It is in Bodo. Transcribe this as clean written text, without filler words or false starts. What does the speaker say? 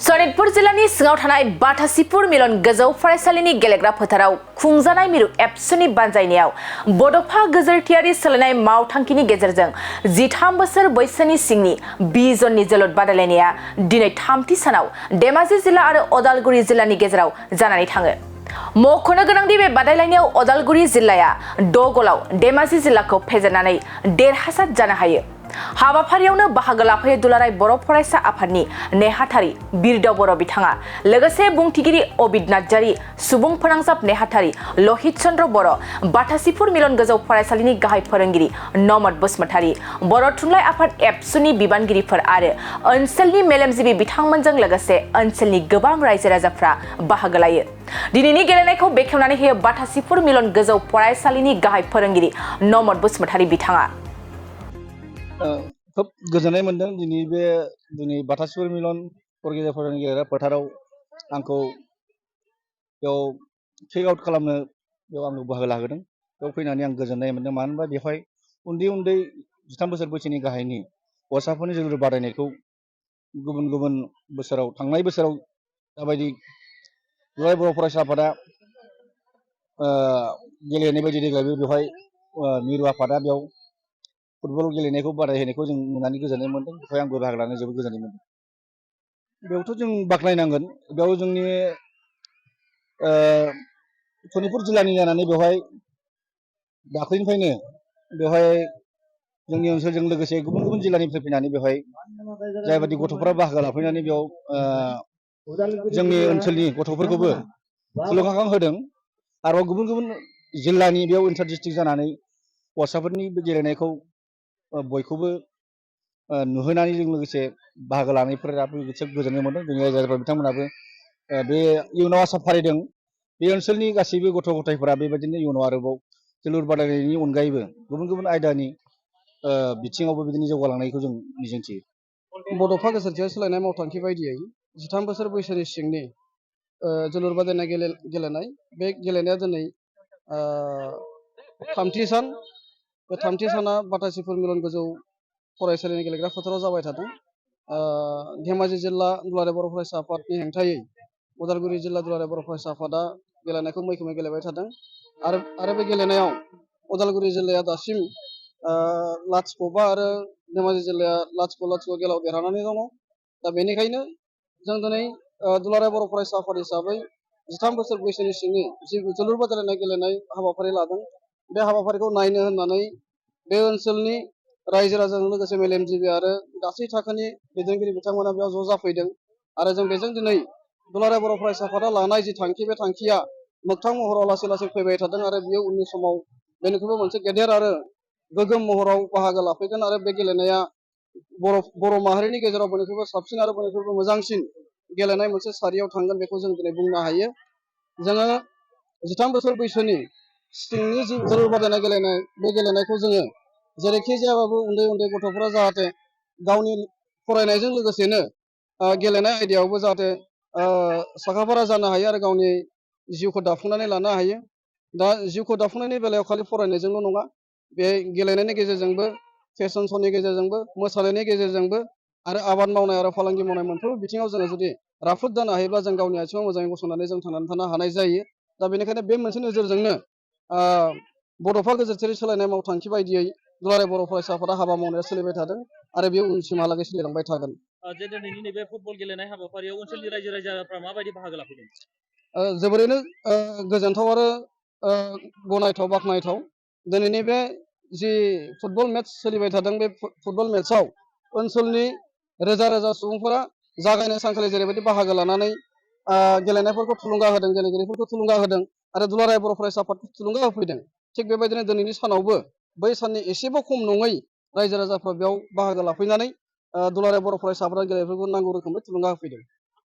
सनितपुर जिल्लानि सिङाव थानाय बाथासिपुर मिलन गोजौ फरायसालिनि गेलेग्रा फोथाराव खुंजानाय मिरु एबसुनि बानजायनायाव बड'फा गेजेरथियारि सोलायनाय मावथांखिनि गेजेरजों 13 बोसोर बैसोनि सिंनि 20 जननि जोलुर बादायलायनाया दिनै थामथि सानाव धेमाजि जिल्ला आरो अदालगुरि जिल्लानि गेजेराव जानानै थाङो। मख'नो गोनांदि बे बादायलायनायाव अदालगुरि जिल्लाया 6 गलाव धेमाजि जिल्लाखौ फेजेननानै देरहासार जानो हायो। हाबाफारियावनो बाहागो लाफैयो दुलाराय बर' फरायसा आफादनि नेहाथारि बिरदाव बर' बिथाङा लोगोसे बुंथिगिरि अबिद नार्जारी, सुबुं फोनांजाब नेहाथारि लहित चन्द्र बर', बाथासिपुर मिलन गोजौ फरायसालिनि गाहाय फोरोंगिरि नमद बसुमतारी, बर' थुनलाइ आफाद एबसुनि बिबानगिरिफोर आरो ओनसोलनि मेलेमजिबि बिथांमोनजों लोगोसे ओनसोलनि गोबां रायजो राजाफ्रा बाहागो लायो। दिनैनि गेलेनायखौ बेखेवनानै होयो बाथासिपुर मिलन गोजौ फरायसालिनि गाहाय फोरोंगिरि नमद बसुमतारी बिथाङा। खोब गोजोननाय मोनदों दिनै बाथासिपुर मिलन फरायसालि गेलेग्रा फोथाराव आंखौ बेयाव टेक आउट खालामनो बेयाव आंखौ बाहागो लाहोदों। बेयाव फैनानै आं गोजोननाय मोनदों, मानो होनबा बेवहाय उन्दै 13 बोसोर बैसोनि गाहायनि हौवासाफोरनि जोलुर बादायनायखौ गुबुन बोसोराव थांनाय बोसोराव जाबायदि दुलाराय बर' फरायसा आफादा गेलेनाय बायदि देग्लायबो बेवहाय मिरु आफादा बेयाव फुटबल गेलेनायखौ बादायहोनायखौ जों नुनानै गोजोननाय मोनदों। बेवहाय आंबो बाहागो लानानै जोबोद गोजोननाय मोनदों। बेयावथ' जों बाख्नायनांगोन, बेयाव जोंनि सनितपुर जिल्लानि जानानै बेवहाय दाख्लैनिफ्रायनो बेवहाय जोंनि ओनसोलजों लोगोसे गुबुन जिल्लानिफ्राय फैनानै बेवहाय जायबादि गथ'फोरा बाहागो लाफैनानै बेयाव जोंनि ओनसोलनि गथ'फोरखौबो थुलुंगाखां होदों आरो गुबुन जिल्लानि बेयाव इन्टार डिस्ट्रिक्ट जानानै हौवासाफोरनि बे गेलेनायखौ बयखौबो नुहोनानै जों लोगोसे बाहागो लानायफोराबो गोजोननाय मोनदों। जोंनि रायजो राजाफोरा बिथांमोनाबो बे इयुनाव आसा फारिदों बे ओनसोलनि गासैबो गथ' गथायफोरा बेबायदिनो इयुनाव आरोबाव जोलुर बादायनायनि अनगायैबो गुबुन आयदानि बिथिङावबो बिदिनो जौगालांनायखौ जों मिजिंथियो। बड'फा गेजेरथियारि सोलायनाय मावथांखि बायदियै 13 बोसोर बैसोनि सिंनि जोलुर बादायनाय गेलेनाय बे गेलेनाया दिनै थामथि सान। बे थामथि साना बाथासिपुर मिलन गोजौ फरायसालिनि गेलेग्रा फोथाराव जाबाय थादों। धेमाजि जिल्ला दुलाराय बर' फरायसा आफादनि हेंथायै उदालगुरि जिल्ला दुलाराय बर' फरायसा आफादा गेलेनायखौ मैखोमै गेलेबाय थादों आरो बे गेलेनायाव उदालगुरि जिल्लाया दासिम 0-5 आरो धेमाजि जिल्लाया 0-0 गेलाव देरहानानै दङ। दा बेनिखायनो जों दिनै दुलाराय बर' फरायसा आफाद हिसाबै 13 बोसोर बैसोनि सिंनि जि जोलुर बादायलायनाय गेलेनाय हाबाफारि लादों। बे हाबाफारिखौ नायनो होननानै बे ओनसोलनि रायजो राजाजों लोगोसे मेलेमजिबि आरो गासै थाखोनि दैदेनगिरि बिथांमोना बेयाव ज' जाफैदों आरो जों बेजों दिनै दुलाराय बर' फरायसा आफादा लानाय जि थांखि, बे थांखिया मोगथां महराव लासै फैबाय थादों आरो बियो उननि समाव बेनिख्रुइबो मोनसे गेदेर आरो गोगोम महराव बाहागो लाफैगोन आरो बे गेलेनाया बर' माहारिनि गेजेराव बयनिख्रुइबो साबसिन आरो बयनिख्रुइबो मोजांसिन गेलेनाय मोनसे सारियाव थांगोन, बेखौ जों दिनै बुंनो हायो। जोङो 13 बोसोर बैसोनि सिंनि जि जोलुर बादायनाय गेलेनाय, बे गेलेनायखौ जोङो जेरैखि जायाबाबो उन्दै गथ'फोरा जाहाथे गावनि फरायनायजों लोगोसेनो गेलेनाय आयदायावबो जाहाथे साखाफारा जानो हायो आरो गावनि जिउखौ दाफुंनानै लानो हायो। दा जिउखौ दाफुंनायनि बेलायाव खालि फरायनायजोंल' नङा, बे गेलेनायनि गेजेरजोंबो, फेशन श'नि गेजेरजोंबो, मोसानायनि गेजेरजोंबो आरो आबाद मावनाय आरो फालांगि मावनाय मोनफ्रोमबो बिथिङाव जोङो जुदि राफोद जानो हायोब्ला जों गावनि आथिङाव मोजाङै गसंनानै जों थांनानै थानो हानाय जायो। दा बेनिखायनो बे मोनसे नोजोरजोंनो बड'फा गेजेरथियारि सोलायनाय मावथांखि बायदियै दुलाराय बर' फरायसा आफादा हाबा मावनाया सोलिबाय थादों आरो बे उनसिमहालागै सोलिलांबाय थागोन। जे दिनैनि नैबे फुटबल गेलेनाय हाबाफारियाव ओनसोलनि रायजो राजाफ्रा माबायदि बाहागो लाफैदों? जोबोरैनो गोजोनथाव आरो गनायथाव, बाख्नायथाव। दिनैनि बे जि फुटबल मेट्च सोलिबाय थादों, बे फुटबल मेट्चआव ओनसोलनि रोजा सुबुंफोरा जागायनाय सानखालि जेरैबायदि बाहागो लानानै गेलेनायफोरखौ थुलुंगा होदों, गेलेगिरिफोरखौ थुलुंगा होदों आरो दुलाराय बर' फरायसा आफादखौ थुलुंगा होफैदों, थिग बेबायदिनो दिनैनि सानावबो बै साननि एसेबो खम नङै रायजो राजाफ्रा बेयाव बाहागो लाफैनानै दुलाराय बर' फरायसा आफादा गेलेगिरिफोरखौ नांगौ रोखोमै थुलुंगा होफैदों।